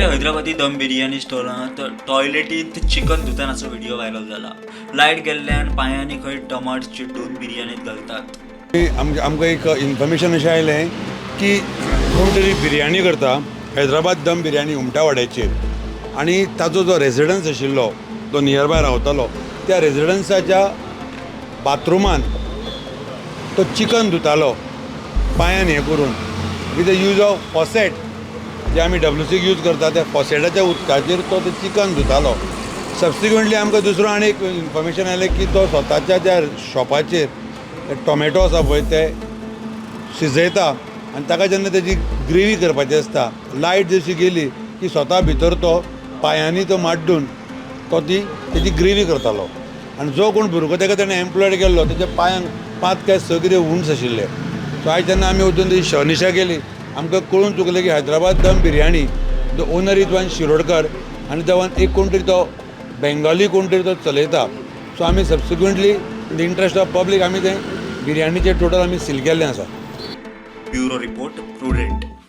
उमटे हैदराबादी दम biryani स्टॉलांत टॉयलेटींत chicken धुतनाचो video viral जाला. Light गेल्ल्यान पांयांनी खंय टमाट चिड्डून बिर्याणीत घालतात. आमकां एक इन्फॉर्मेशन अशें आयलें की कोण तरी बिरयानी करता, हैदराबाद दम बिरयानी उमट्यावाड्याचेर, आनी ताचो जो रेजिडन्स आशिल्लो, तो नियरबाय रावतालो, त्या रेजिडन्साच्या बाथरुमान तो चिकन धुतालो पांयान हें करून with the use of faucet, जे आमी डब्ल्यूसीक यूज करता त्या फॉसेटाच्या उदकाचेर तो तें चिकन धुतालो. सबसिक्वंटली आमकां दुसरो आनी एक इन्फॉर्मेशन आयलें की तो स्वताच्या ज्या शॉपाचेर टोमॅटो आसा पळय, ते शिजयता आनी ताका जेन्ना तेजी ग्रेवी करपाची आसता, लायट जशी गेली की स्वता भितर तो पांयांनी तो माड्डून तो ती तेजी ग्रेवी करतालो. आनी जो कोण भुरगो ताका तेणें एम्प्लॉयड केल्लो, तेच्या पांयांक पांच काय स कितें वुंड्स आशिल्ले. सो आयज जेन्ना आमी वचून तेजी शहनिशा केली, आमकां कळून चुकलें की हैदराबाद दम biryani, the owner is one Shirodkar आनी the one एक कोण तरी तो बेंगाली कोण तरी तो चलयता. सो आमी subsequently in the interest of public आमी तें बिरयानीचें टोटल आमी सील केल्लें आसा. Bureau report, Prudent.